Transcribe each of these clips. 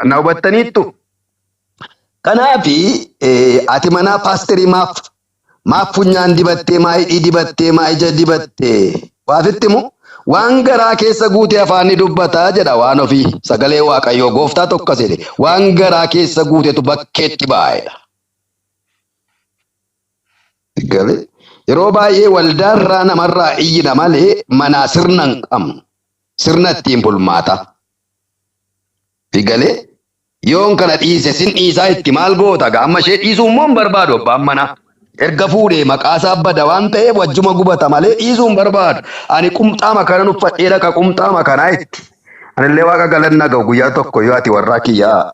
Na hubattaniittu? Kanaafi ati manaa paasterii maaf maaf funyaan dibattee maa hidhii dibattee maa ija dibattee waa sitti himu waan garaa keessa guute afaan ni dubbata jedha waan ofii sagalee waaqayyoo gooftaa tokko jedhe waan garaa keessa guutetu bakkeetti ba'a jedha. Galee yeroo baay'ee waldaarraa namarraa iyyina malee manaa sirna hin qabnu sirna ittiin bulmaata. Galee Yoon kana dhiise sin dhiisaa itti maal goota gaa amma ishee dhiisuu immoo hin barbaadu abbaan manaa. Erga fuudhee maqaa isaa bada waan ta'eef wajjuma gubata malee dhiisuu hin barbaadu. Ani qumxaama kanan uffadhee dhaqa qumxaama kanaa itti. Anillee waaqa galanna ga'u guyyaa tokko yoo ati warraa kiyyaa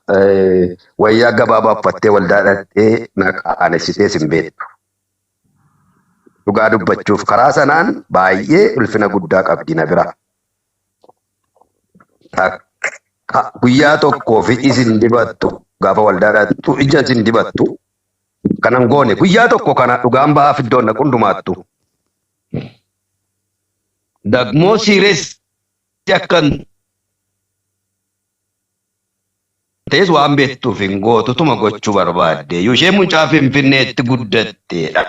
wayyaa gabaabaa uffattee waldaa dhaqxee na qaanessitee sin beektu. Dhugaa dubbachuuf karaa sanaan baay'ee ulfina guddaa qabdi na bira. Takka guyyaa tokkoo fi isin dibattu gaafa waldaa dhaqxu ija isin dibattu kanan goone guyyaa tokko kana dhugaan ba'aaf iddoon dhaqu hundumaattu. Dagmoo siireessi akkan ta'es waan beektuuf hin gootu tuma gochuu barbaadde. Ishee mucaa Finfinneetti guddatteedha.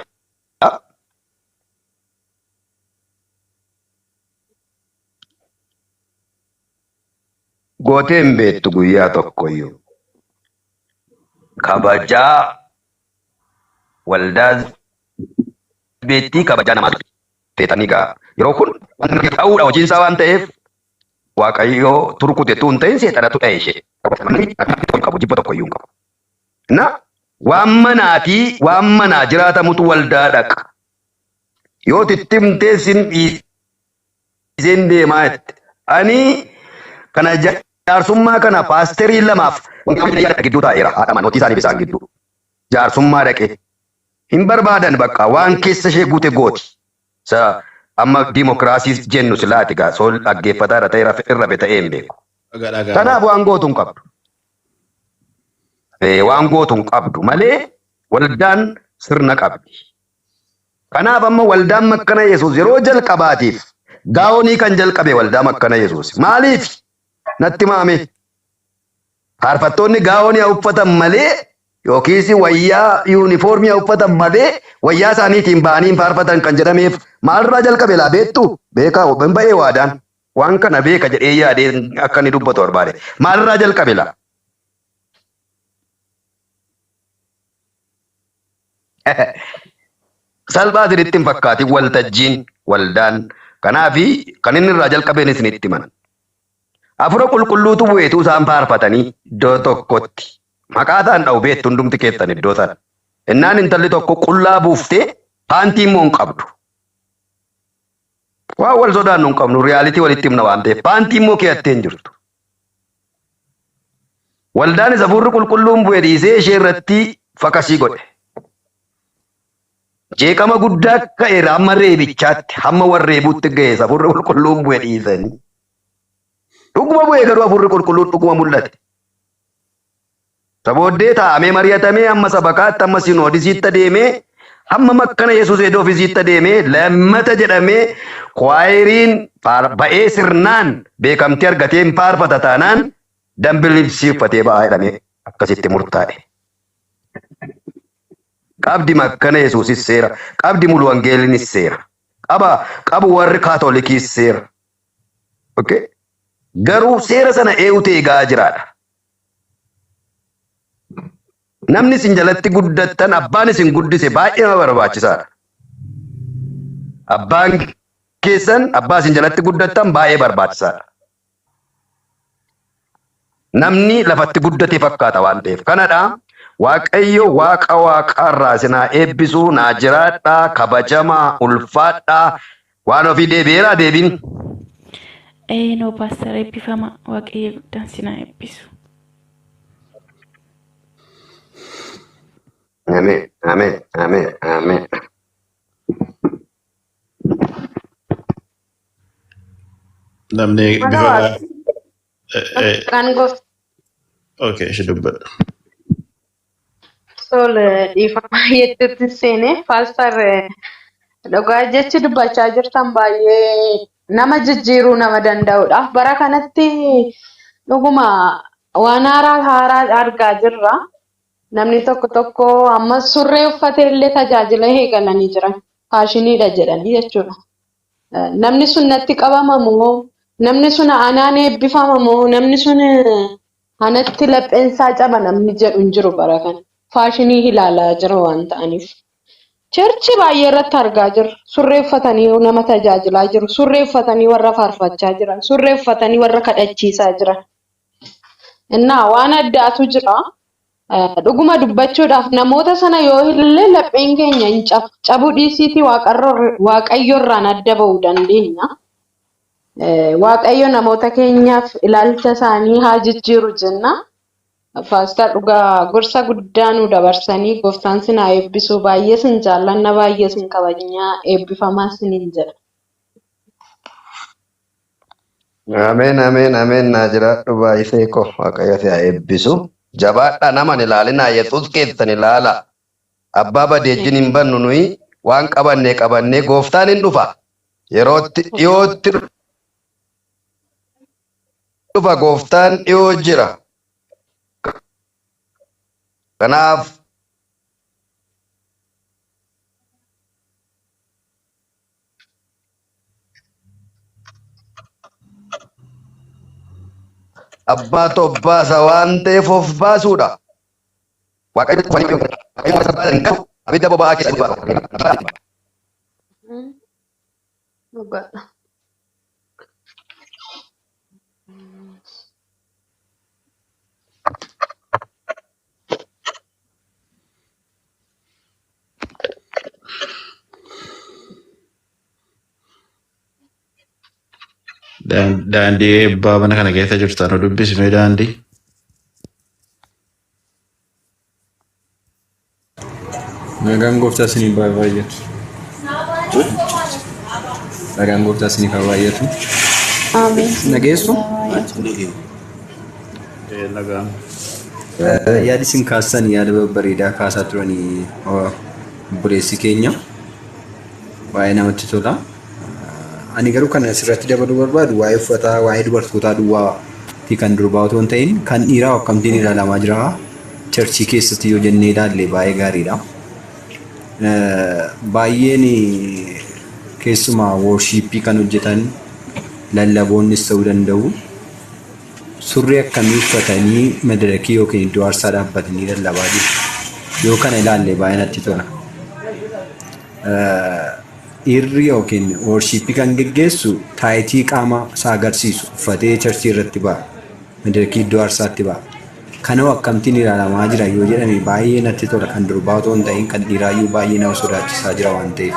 Gootee hin beektu guyyaa tokkoyyuu. Kabajaa waldaa beektii kabajaa namaa feetanii gaa yeroo kun ta'uudha hojiinsaa waan ta'eef waaqayyoo turkute tuun ta'in seexanatu dha'e ishee. Qabu jibba tokkoyyuu hin qabu. Na waan manaatii waan manaa jiraatamutu waldaa dhaqa. Yoo tittimtee sin dhiiseen deemaa jette. Ani kana jaarsummaa kana paasterii lamaaf gidduu taa'eera. Haadha manootii isaaniif isaan gidduu. Jaarsummaa dhaqee. Hin barbaadan bakka waan keessa ishee guute gooti. Sa amma diimokiraasii jennu silaati gaa sool dhaggeeffataa irra ta'e irra fe ta'ee hin beeku. Dhagaa dhagaa. Kanaaf waan gootu hin qabdu. Waan gootu hin qabdu malee waldaan sirna qabdi. Kanaaf amma waldaan makkana Yesuus yeroo jalqabaatiif gaa'onii kan jalqabe waldaa makkana Yesuus. Maaliif? Natti maame. Faarfattoonni gaa'onii haa uffatan malee yookiis wayyaa yuunifoormii haa uffatan malee wayyaa isaaniitiin ba'anii hin faarfatan kan jedhameef maalirraa jalqabe laa beektu? Beekaa hin ba'ee waadaan. Waan kana beeka jedhee yaadee akka inni dubbatu barbaade. Maalirraa jalqabe laa? Salphaa isinitti hin fakkaatin waltajjiin waldaan kanaafi kan inni irraa jalqabeen isinitti himan. Afura qulqulluutu bu'eetu isaan faarfatanii iddoo tokkotti maqaa isaan dha'u beektu hundumti keessan iddoo sana. Innaan intalli tokko qullaa buuftee paantii immoo hin qabdu. Waan wal sodaannu hin qabnu riyaalitii walitti himna waan ta'eef paantii immoo keeyattee hin jirtu. Waldaanis hafuurri qulqulluun bu'e dhiisee ishee irratti fakasii godhe. Jeeqama guddaa ka'eera hamma reebichaatti hamma warreebuutti ga'e hafuurri qulqulluun bu'e dhiisanii. Dhuguma bu'e garuu hafuurri qulqulluun dhuguma mul'ate. Isa booddee taa'amee mari'atamee hamma sabakaatti hamma sinoodisiitti adeemee hamma makkana Yesuus eedoo ofiisiitti adeemee lammata jedhamee kwaayiriin ba'ee sirnaan beekamtii argatee hin faarfata taanaan dambi libsii uffatee ba'aa jedhamee akkasitti murtaa'e. Qabdi makkana Yesuusis seera, qabdi mulu wangeelinis seera, qaba qabu warri kaatolikiis seera. Okay? Garuu seera sana eewutu eegaa jiraadha. Namni isin jalatti guddattan abbaan isin guddise baay'ee nama barbaachisaadha. Abbaan keessan abbaa isin jalatti guddattan baay'ee barbaachisaadha. Namni lafatti guddate fakkaata waan ta'eef. Kanadha Waaqayyo waaqa waaqaarraa isin haa eebbisu naa jiraadhaa kabajamaa ulfaadhaa waan ofii deebi'eeraa deebiin. Ee noo pastor eebbifama waaqayyo guddaan sin haa eebbisu. Ameen ameen ameen ameen. Namni Mana bifa waaqa. eh, Maqaan gooftaa okay, ishee dubbadha. Sol dhiifama jettutti seene paastar dhugaa jechi dubbachaa jirtan baay'ee nama jijjiiruu nama danda'udha. Bara kanatti dhuguma Waan haaraa haaraa argaa jirra. Namni tokko tokko amma surree uffatee illee tajaajila eegalanii jiran. Faashiniidha jedhanii jechuudha. Namni sun natti qabama moo? Namni sun anaan eebbifama moo? Namni sun anatti lapheensaa caba namni jedhu hin jiru bara kana. Faashinii ilaalaa jira waan ta'aniif. Churchii baay'ee irratti argaa jirra. Surree uffatanii nama tajaajilaa jiru. Surree uffatanii warra faarfachaa jiran. Surree uffatanii warra kadhachiisaa jiran. Innaa waan addaatu jira. Dhuguma dubbachuudhaaf namoota sana yoo illee lapheen keenya hin cabu. Cabuu dhiisiitii Waaqayyoorraan adda ba'uu dandeenya. Waaqayyo namoota keenyaaf ilaalcha isaanii haa jijjiiru jenna. Paastar, dhugaa gorsa guddaa nu dabarsanii, gooftaan sin haa eebbisu. Baay'ee sin jaallanna, baay'ee sin kabajnaa, eebbifamaa siniin jedha. Ameen, ameen, ameen. Naa jiraadhu baay'isee ko, Waaqayyo si haa eebbisu. Jabaadhaa, naman ilaalinaa, Yesuus keessan ilaala. Abbaa badeejjin hin bannu, nuyi waan qabannee qabannee gooftaan hin dhufa. Yerootti dhiyootti dhufa, gooftaan dhiyoo jira. Kanaaf abbaatu of baasa waan ta'eef of baasuudha. Waaqayyo abidda boba'aa keessa. Dhugaadha. Daandii eebbaa mana kana keessa jirtan nu dubbisime, Daandii. Nagaan gooftaa isiniif haa baay'atu. Nagaan gooftaa isiniif haa baay'atu. Ameen. Nageessu? Nagaan. Yaadi isin kaastan yaada babbareedaa kaasaa turanii obboleessi keenya. Baay'ee namatti tola. Ani garuu kan asirratti dabaluu barbaadu waa'ee uffataa, waa'ee dubartootaa duwwaa fi kan durbaa otoo hin ta'in kan dhiiraa akkamittiin ilaalamaa jira churchii keessatti yoo jennee ilaalle baay'ee gaariidha. Baay'een keessumaa worshipii kan hojjetan lallaboonnis ta'uu danda'u. Surree akkamii uffatanii madarakii yookiin iddoo aarsaa dhaabbatanii lallabaa jiru? Yoo kana ilaalle baay'ee natti tola. Dhiirri yookiin worshipii kan geggeessu tightii qaama isaa agarsiisu uffatee churchii irratti ba'a. Madarakii iddoo aarsaatti ba'a. Kanoo akkamittiin ilaalamaa jira yoo jedhame baay'ee natti tola. Kan durbaa otoo hin ta'in kan dhiiraayyuu baay'ee nama sodaachisaa jira waan ta'eef.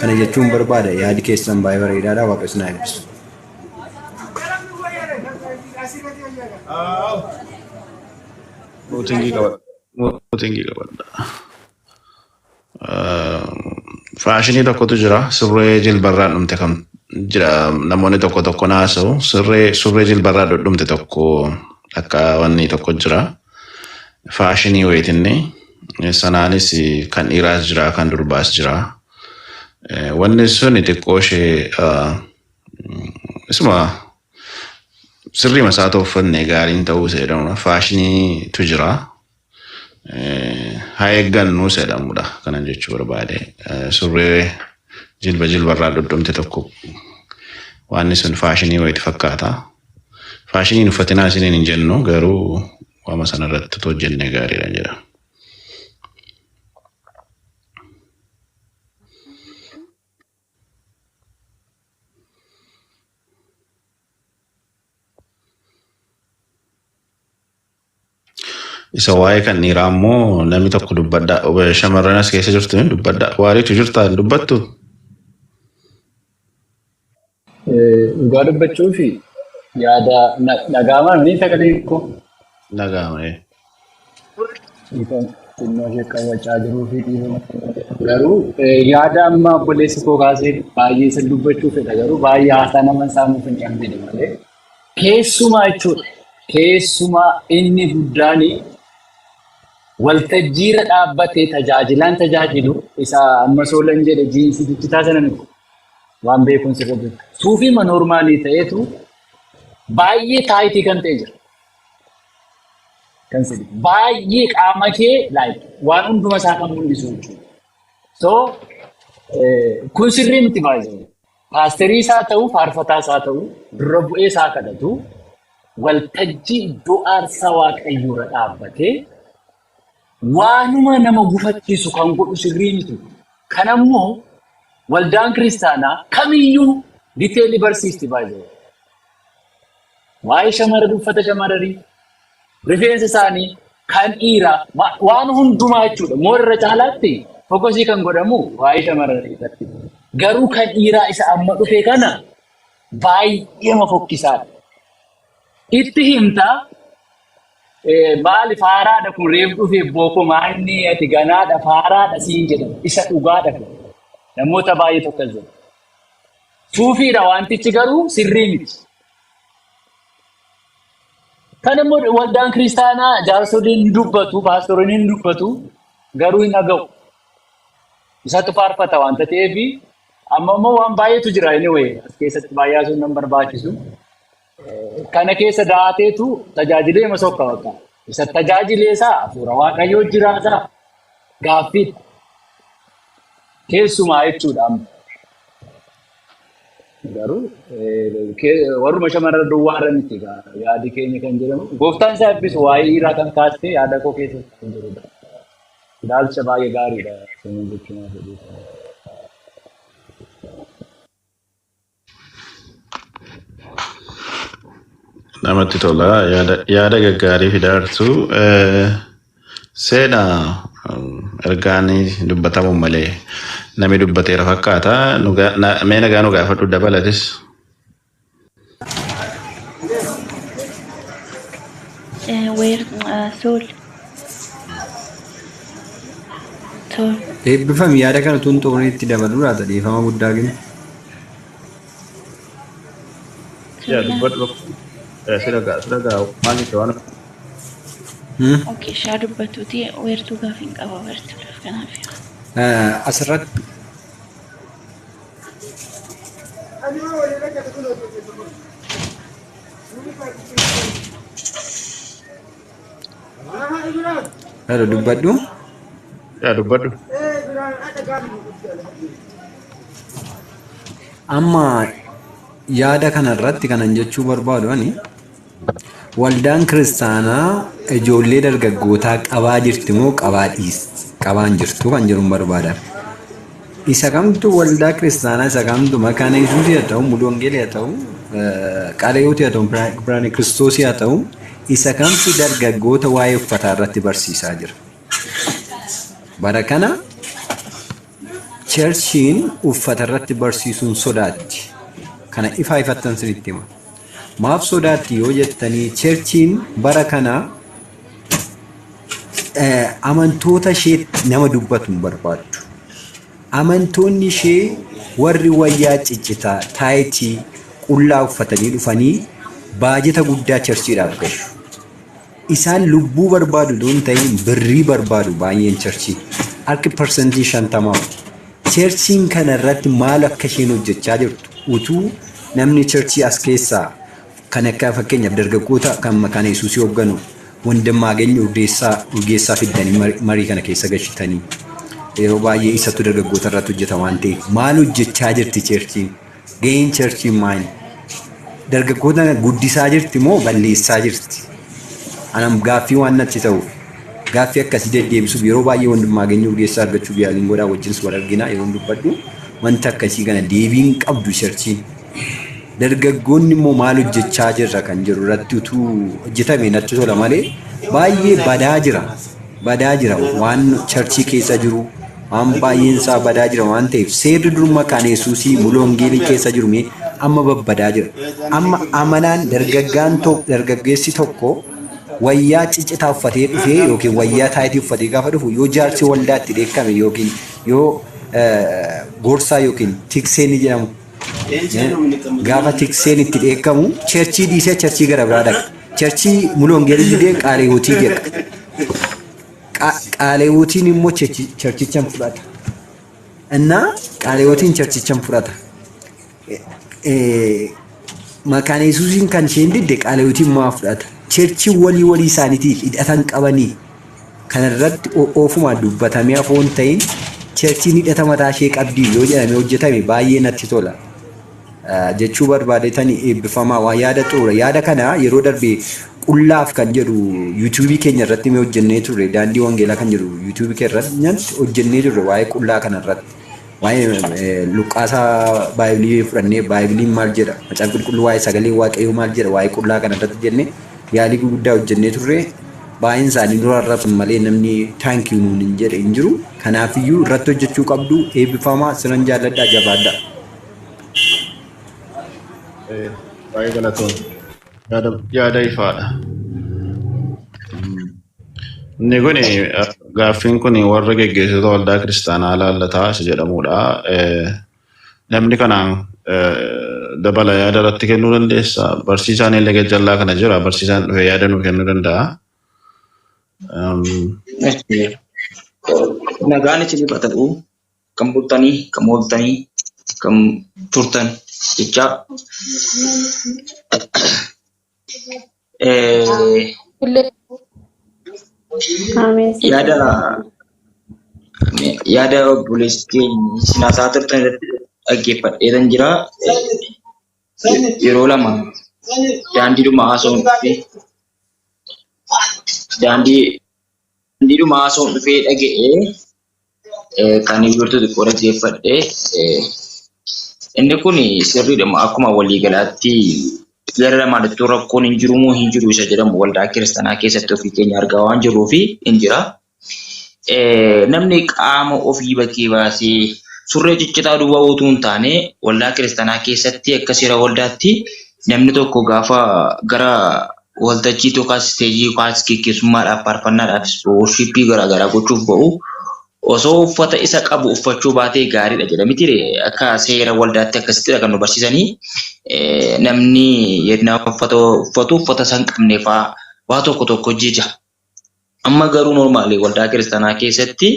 Kana jechuun barbaada, yaadi keessan baay'ee bareedaadha, Waaqayyo isin haa eebbisu. Mutingii qabadha. Mutingii qabadha. Faashinii tokkotu jira. Surree jilbarraan dhumte kan jira. Namoonni tokko tokko naasa'u. Surree jilbarraa dhumte tokko akka wanni tokko jira. Faashinii wayitinni. Sanaanis kan dhiiraas jira, kan durbaas jira. Wanni sun xiqqoo ishee isuma sirrii masaa uffanne gaariin ta'uu isa jedhamudha. Faashiniitu jira. Haa eeggannu jedhamudha kanan jechuu barbaade. Surree jilba jilbarraa dhudhumte tokko waanni sun faashinii wayiiti fakkaata. Faashiniin uffatinaa isiniin hin jennu, garuu waama sanarratti otoo hojjennee gaariidha jedha. Isa waa'ee kan dhiiraa immoo namni tokko dubbadha. Shamarran as keessa jirtu hin dubbadha. Waariitu jirta, hin dubbattu? Dhugaa dubbachuu fi yaada dhaga'amaa ni sagalee koo? Dhaga'ama. Xinnoo ishee qabachaa jiruu fi dhiifama. Garuu yaada amma obboleessi koo kaasee baay'ee isa dubbachuu fedha, garuu baay'ee haasaa nama saamuuf hin qabne malee. Keessumaa jechuudha. Keessumaa inni guddaan waltajjiirra dhaabbatee tajaajilaan tajaajilu isa amma Soolan jedhe jeansii ciccitaa sana miti. Waan beekuun sirra jiru. Suufiima normalii ta'etu baay'ee tightii kan ta'e jira. Kan sirrii baay'ee qaama kee like waan hunduma isaa kan mul'isu jechuudha. So kun sirrii miti baay'ee. Paasterii isaa ta'u, faarfataa isaa ta'u, dura bu'ee isaa kadhatu, waltajjii iddoo aarsaa Waaqayyoorra dhaabbatee waanuma nama gufachiisu kan godhu sirrii miti. Kanammoo waldaan kiristaanaa kamiyyuu detail barsiisti baay'ee. Waa'ee shamarranii, uffata shamarranii, rifeensa isaanii, kan dhiiraa, waan hundumaa jechuudha. Moo irra caalaatti focus kan godhamu waa'ee shamarranii irratti. Garuu kan dhiiraa isa amma dhufe kana baay'eema fokkisaadha. Itti himtaa, maali, faaraadha kun, reef dhufe booko, maalni ati ganaadha, faaraadha siin jedhama. Isa dhugaadha kun. Namoota baay'ee tokko jedhu. Suufiidha wantichi, garuu sirrii miti. Kan immoo waldaan kiristaanaa jaarsoliin hin dubbatu, paastoroonni hin dubbatu, garuu hin dhaga'u. Isatu faarfata waanta ta'eef amma immoo waan baay'eetu jira, anyway, as keessatti baay'ee sun nan barbaachisu. Kana keessa daateetu tajaajilee masokka bakka. Isa tajaajilee isaa hafuura Waaqayyoo jiraataa gaaffiidha. Keessumaa jechuudha amma. Garuu warruma shamarran duwwaarra miti yaadi keenya kan jedhamu. Gooftaan isaa eebbisu, waa'ee dhiiraa kan kaastee yaada koo keessatti kan jirudha. Ilaalcha baay'ee gaariidha. Sanyii jechuun fedhii. Namatti tola. Yaada gaggaarii fidaartu. Seenaa ergaan dubbatamu malee namni dubbateera fakkaata. Mee nagaa nu gaafadhu dabalatis. Where Soul. Soul. Eebbifami, yaada kana tun xumuree itti dabaluu laata, dhiifama guddaa gini. Yaa Soolaa. Dubbadhu. Si dhagaa, si dhagaa, maal jette waan? Okay, shaa dubbatuuti weertuu gaafiin qaba weertuudhaaf kanaaf. Asirratti Hello, dubbadhu. Yaa dubbadhu. Amma yaada kanarratti kanan jechuu barbaadu, ani waldaan kiristaanaa ijoollee dargaggootaa qabaa jirti moo qabaa dhiis qabaan jirtu kan jedhuun barbaada. Isa kamtu waldaa kiristaanaa, isa kamtu Makaana Yesuusii haa ta'u, Mulu Wangeelii haa ta'u, Qaaleyooti haa ta'u, Biraane Kiristoosii haa ta'u, isa kamtu dargaggoota waa'ee uffataa irratti barsiisaa jira? Bara kana churchiin uffata irratti barsiisuun sodaatti. Kana ifaa ifattan sinitti hima. Maaf sodaatti yoo jettanii, churchiin bara kana amantoota ishee nama dubbatu hin barbaaddu. Amantoonni ishee warri wayyaa ciccitaa, taayitii, qullaa uffatanii dhufanii baajeta guddaa churchiidhaaf gashu. Isaan lubbuu barbaadu utuu hin ta'in birrii barbaadu baay'een churchii. Harki 50%. Churchiin kana irratti maal akka isheen hojjechaa jirtu utuu namni churchii as keessaa kan akka fakkeenyaaf dargaggoota kan Makaana Yesuusii hoogganu Wandimmaageny Urgeessaa fiddanii marii kana keessa gashitanii, yeroo baay'ee isatu dargaggoota irratti hojjeta waan ta'eef, maal hojjechaa jirti churchiin? Gaheen churchiin maali? Dargaggoota guddisaa jirti moo balleessaa jirti? Anam gaaffii waan natti ta'uuf gaaffii akkasii deddeebisuuf yeroo baay'ee Wandimmaageny Urgeessaa argachuuf yaaliin godhaa, wajjins wal argina. Yeroo dubbadhu wanta akkasii kana deebiin qabdu churchiin. Dargaggoonni immoo maal hojjechaa jirra kan jedhu irratti utuu hojjetame natti tola malee baay'ee badaa jira. Badaa jira, waan churchii keessa jiru waan baay'een isaa badaa jira waan ta'eef, seerri dur Makaana Yesuusii, Mulu Wangeelii keessa jiru mee amma babbadaa jira. Amma amanaan dargaggaan tokko, dargaggeessi tokko wayyaa ciccitaa uffatee dhufee yookiin wayyaa taayitii uffatee gaafa dhufu, yoo jaarsi waldaatti dheekkame yookiin yoo gorsaa yookiin tikseen ni jedhamu, gaafa tikseen itti dheekkamu churchii dhiisee churchii gara biraa dhaqa. Churchii Mulu Wangeelii didee Qaaleewutii jedha. Qaaleewutiin immoo churchicha hin fudhata. Innaa Qaaleewutiin churchicha hin fudhata. Makaana Yesuusiin kan isheen didde Qaaleewutiin maa fudhata? Cherchiin walii walii isaaniitiif hidhatan qabanii kanarratti ofumaan dubbatamee afoo hin ta'in cherchiin hidhata mataa ishee qabdii yoo jedhamee hojjetame baay'ee natti tola. Jechuu barbaadetani eebbifamaa waa yaada xuura yaada kana yeroo darbe qullaaf kan jedhu yuutuubii keenya irratti mee hojjennee turre daandii wangeelaa kan jedhu yuutuubii keenya irratti hojjennee turre waa'ee qullaa kana irratti waa'ee luqqaasaa baaybilii fudhannee baaybiliin maal jedha macaafa qulqulluu waa'ee sagalee waaqayyoo maal jedha waa'ee qullaa kana irratti jennee yaalii gurguddaa hojjennee turre baay'een isaanii dura arrabsan malee namni thank you nuun hin jedhe hin jiru kanaafiyyuu irratti hojjechuu qabdu eebbifamaa sinan jaalladhaa jabaadhaa. Baay'ee galatoon. Yaada yaada ifaadha. Inni kun gaaffiin kun warra geggeessitoota waldaa kiristaanaa laallataa isa jedhamudha. Namni kanaan dabala yaada irratti kennuu dandeessa. Barsiisaan illee gajjallaa kana jira. Barsiisaan dhufee yaada nuu kennuu danda'a. Nagaan isiniif haa ta'u. Kan bultanii, kan ooltanii, kan turtan jecha. Illee Ameen. Yaada yaada obboleessi keenya isin haasaa turtan irratti dhaggeeffadheetan jira. Yeroo lama daandiidhuma haasa'uun dhufee daandii daandiidhuma haasa'uun dhufee dhaga'ee kan wiirtuu xiqqoo dhaggeeffadhe. Inni kun sirriidhuma akkuma waliigalaatti gara lamaanittuu rakkoon hin jiru moo hin jiru isa jedhamu waldaa kiristaanaa keessatti ofii keenya argaa waan jirruu fi hin jira. Namni qaama ofii bakkee baasee surree ciccitaa duwwaa utuu hin taane waldaa kiristaanaa keessatti akka seera waldaatti namni tokko gaafa gara waltajjiitti yookaas isteejii yookaas geggeessummaadhaaf faarfannaadhaaf worshiippii garaagaraa gochuuf ba'u osoo uffata isa qabu uffachuu baatee gaariidha jedha miti akka seera waldaatti akkasittidha kan nu barsiisanii. Namni yennaa uffata uffatu uffata isa hin qabne fa'aa waa tokko tokko jija. Amma garuu normaalii waldaa kiristaanaa keessatti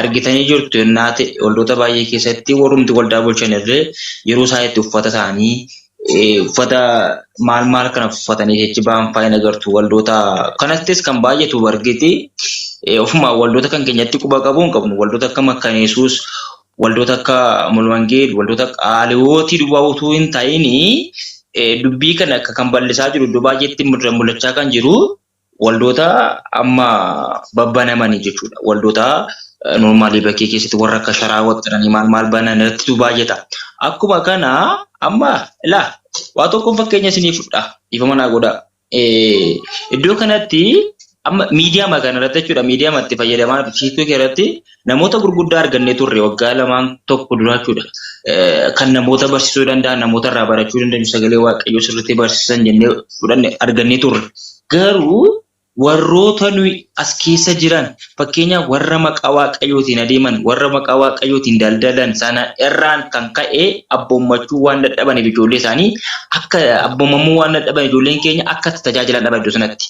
argitanii jirtu yennaa ta'e waldoota baay'ee keessatti warrumti waldaa bulchan illee yeroo isaan itti uffata isaanii uffata maal maal kana uffatanii jechi ba'an fa'aa hin agartu waldoota kanattis kan baay'atu argiti ofuma waldoota kan keenyatti quba qabuu hin qabnu waldoota akka Makkaan Yesuus waldoota akka Mulwangeel waldoota akka Aaliwootii duwwaa utuu hin ta'in dubbii kana akka kan bal'isaa jiru iddoo baay'eetti mul'achaa kan jiru waldoota amma babbanamanii jechuudha. Waldoota normaalii bakkee keessatti warra akka sharaa waxxaranii maal maal banan irrattitu baay'ata. Akkuma kana amma ilaa waa tokkoon fakkeenya isinii fudha. Dhiifama naa godhaa. Iddoo kanatti amma miidiyaa kana irratti jechuudha miidiyaa itti fayyadamaa TikTok irratti namoota gurguddaa argannee turre waggaa lamaan tokko dura jechuudha. Kan namoota barsiisuu danda'an namoota irraa barachuu dandeenyu sagalee waaqayyoo sirriitti barsiisan jennee fudhanne argannee turre. Garuu warroota nuyi as keessa jiran fakkeenyaaf warra maqaa waaqayyootiin adeeman warra maqaa waaqayyootiin daldalan sana irraan kan ka'e abboommachuu waan dadhabaniif ijoollee isaanii akka abboomamuu waan dadhaban ijoolleen keenya akka itti tajaajilan dhaban iddoo sanatti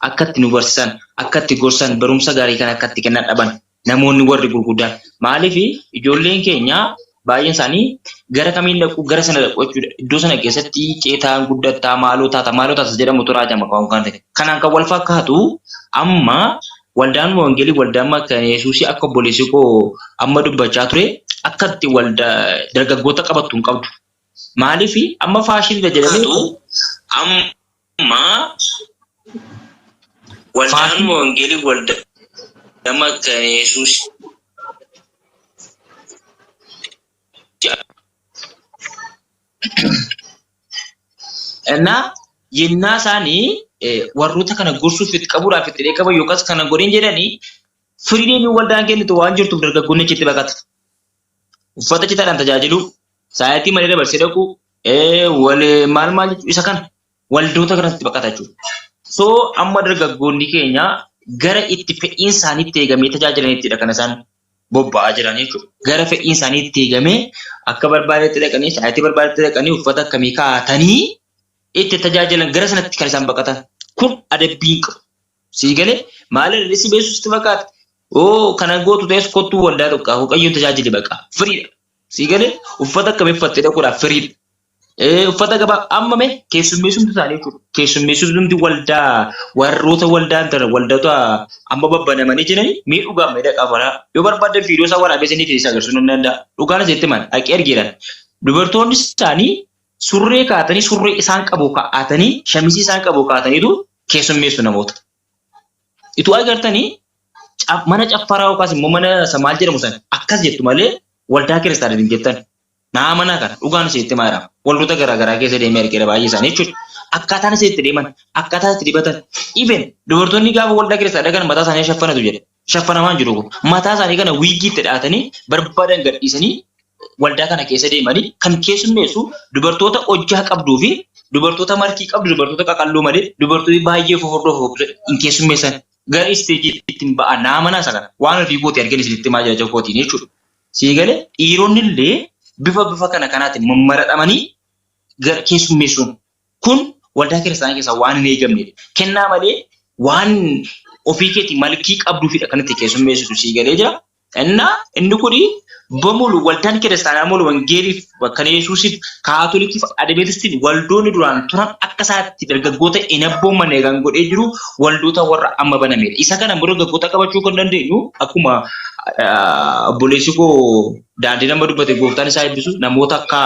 akka itti nu barsiisan akka itti gorsan barumsa gaarii kan akka itti kennan dhaban namoonni warri gurguddaan maaliif ijoolleen keenya baay'een isaanii gara kamiin dhaqu gara sana dhaqu jechuudha. Iddoo sana keessatti ceetaan guddattaa maaloo taata maaloo taata jedhamu raajama kan kan ta'e. Kanaan kan wal fakkaatu amma waldaan wangeelii waldaan makkaan Yesuusii akka obboleessi koo amma dubbachaa ture akka itti waldaa dargaggoota qabattu hin qabdu. Maaliif amma faashiniidha jedhamee amma waldaan wangeelii waldaa makkaan Yesuus እና yennaa isaanii warroota kana gorsuuf itti qabuudhaaf itti dheekkaman yookaas kana godhin jedhanii firiideemii waldaan kennitu waan jirtuuf dargaggoonni achitti baqatu. Uffata citaadhaan tajaajilu, sa'aatii malee dabarsee dhaqu, wal maal maal isa kana waldoota kanatti baqata jechuudha. So amma dargaggoonni keenya gara itti fedhiin isaaniitti eegamee tajaajilanittidha kan isaan bobba'aa jiran jechuudha. Gara fedhiin isaaniitti eegamee akka barbaadetti dhaqanii sa'aatii barbaadetti dhaqanii uffata akkamii kaa'atanii itti tajaajilan gara sanatti kan isaan baqatan. Kun adabbii hin qabu. Sii galee maal irra si beesu sitti fakkaata. Oo kana gootu ta'es kottuu waldaa tokko waaqayyoon tajaajili baqa. Firiidha. Sii galee uffata akkamii uffattee dhaquudhaaf firiidha. Uffata gabaa amma mee keessummeessumti isaanii jechuudha. Keessummeessumti waldaa warroota waldaa hin taane waldoota amma babbanamanii jiranii mee dhugaan mee dhaqaa baraa yoo barbaaddan viidiyoo isaa waraabee isinii keessa agarsiisuu nan danda'a. Dhugaan isinitti himan dhaqee argeeran. Dubartoonni isaanii surree kaatanii surree isaan qabu kaa'atanii shamisii isaan qabu kaa'ataniitu keessummeessu namoota. Ituu agartanii mana caffaraa yookaas immoo mana isa maal jedhamu sana akkas jettu malee waldaa kiristaanaa hin jettan. Naa amanaa kana dhugaan isinitti himaa jira. Waldoota garaa garaa keessa deemee argeera baay'ee isaanii jechuudha. Akkaataan isin itti deeman, akkaataa itti dibatan. Even dubartoonni gaafa waldaa kiristaanaa dhaqan mataa isaanii shaffanatu jedha. Shaffanamaan jiru kun. Mataa isaanii kana wiigii itti dhaatanii barbaadan gadhiisanii waldaa kana keessa deemanii kan keessummeessu dubartoota hojjaa qabduu fi dubartoota markii qabdu dubartoota qaqalloo malee dubartooti baay'ee fofordoo fofordoo hin keessummeessan. Gara isteejii ittiin ba'an naa amanaa isa kana. Waan ofii kooti argeen isinitti himaa jira kootiin jechuudha. Sii galee dhiironni illee bifa bifa kana kanaatiin mammaraxamanii gara keessummeessuun kun waldaa kiristaanaa keessaa waan hin eegamnedha. Kennaa malee waan ofii keetii malkii qabduufidha kan itti keessummeessitu sii galee jira. Innaa inni kun bamulu waldaan kiristaanaa mulu wangeeliif kan Yesuusiif kaatolikiif adventistiin waldoonni duraan turan akka isaatti dargaggoota hin abboommanne kan godhee jiru waldoota warra amma banamedha. Isa kana immoo dargaggoota qabachuu kan dandeenyu akkuma obboleessi koo daandii nama dubbate gooftaan isaa eebbisu namoota akka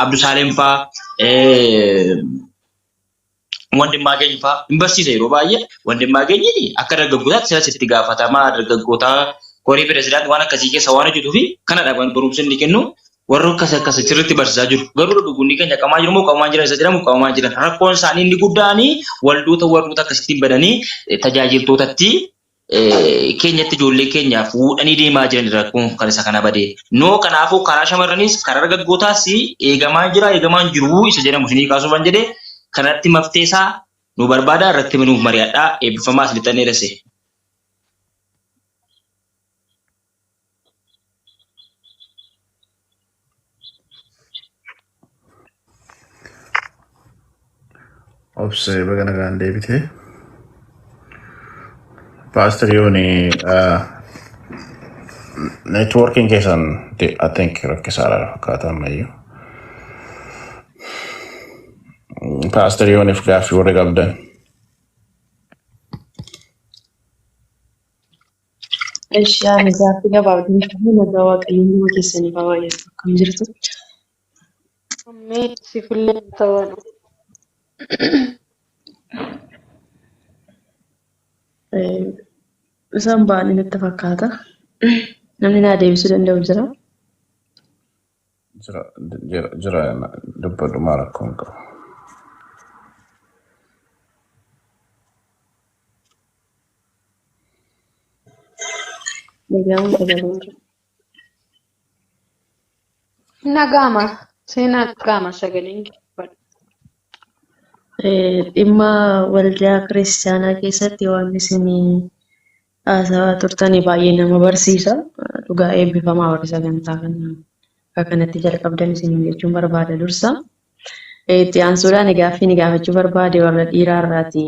Abdusaalem faa Wandimmaageny faa hin barsiisa yeroo baay'ee. Wandimmaageny akka dargaggootaatti silas itti gaafatamaa dargaggootaa koree pirezidaantii waan akkasii keessa waan hojjetuu fi kanadha waan barumsa inni kennu warra akkas akkas sirriitti barsiisaa jiru. Garuu dargaggoonni keenya qamaa jiru moo qabamaa jiran isa jedhamu qabamaa jiran. Rakkoon isaanii inni guddaan waldoota warroota akkasittiin bananii tajaajiltootatti keenyatti ijoollee keenya fuudhanii deemaa jiran rakkoon kan isa kana badee. Noo kanaafuu karaa shamarraniis karaa dargaggootaas eegamaa jira eegamaa hin jiru isa jedhamu isinii kaasuufan jedhee kanatti maftee isaa nu barbaada irratti nuuf mari'adhaa eebbifamaa isinitti dheeresse. Obsee baga nagaan deebitee. Pastor Yooni networking keessan I think rakkisaadha fakkaata ammayyuu. Pastor Yooniif gaaffii warri qabdan. Eshi ani gaaffii gabaabduu qabu nagaa waaqayyoon nama keessaniif haa baay'atu akkam jirtu. Ammee siifillee ta'uu. Isaan ba'anii natti fakkaata. Namni naa deebisuu danda'u jira. Jira jira jira dubbadhu maal rakkoon qabu. Nagaan sagalee jira. Nagaama. Seenaa nagaama sagaleen kee. Dhimma waldaa kiristaanaa keessatti waan isin haasawaa turtanii baay'ee nama barsiisa. Dhugaa eebbifamaa warri sagantaa kana akka kanatti jalqabdan isin jechuun barbaada dursa. Itti aansuudhaan gaaffii ni gaafachuu barbaade warra dhiiraa irraati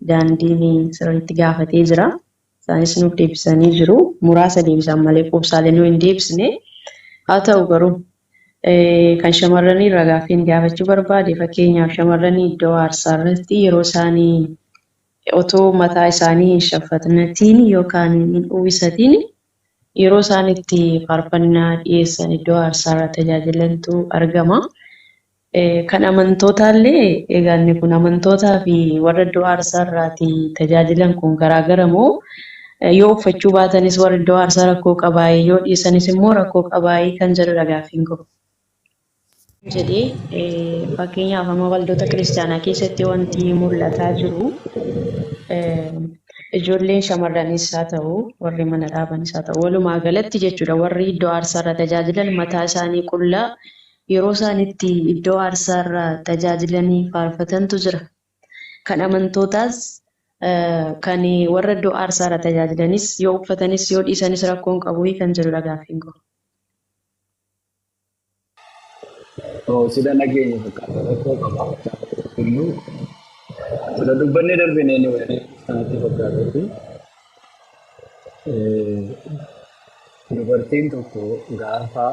daandiin sirriitti gaafatee jira. Isaanis nuuf deebisanii jiru. Muraasa deebisan malee quubsaalee nu hin deebisne. Haa ta'u garuu kan shamarranii irraa gaaffii ni gaafachuu barbaade fakkeenyaaf shamarranii iddoo aarsaa irratti yeroo isaanii otoo mataa isaanii hin shaffatnatiin yookaan hin uwwisatiin yeroo isaan itti faarfannaa dhiyeessan iddoo aarsaa irra tajaajilantu argama. Kan amantootaallee egaa inni kun amantootaa fi warra iddoo aarsaa irraati tajaajilan kun garaagara moo yoo uffachuu baatanis warri iddoo aarsaa rakkoo qabaayee yoo dhiisanis immoo rakkoo qabaayee kan jedhudha gaaffiin koo. Jedhee fakkeenyaaf amma waldoota kiristaanaa keessatti wanti mul'ataa jiru ijoolleen shamarranis haa ta'u warri mana dhaabanis haa ta'u walumaa galatti jechuudha warri iddoo aarsaarra tajaajilan mataa isaanii qullaa yeroo isaan itti iddoo aarsaarra tajaajilanii faarfatantu jira. Kan amantootaas kan warra iddoo aarsaarra tajaajilanis yoo uffatanis yoo dhiisanis rakkoon qabu kan jedhudha gaaffiin koo. Sila nageenya fakkaata rakkoo qaba. Tulluu sila dubbannee darbine ni wayii sanatti fakkaatutti dubartiin tokko gaafa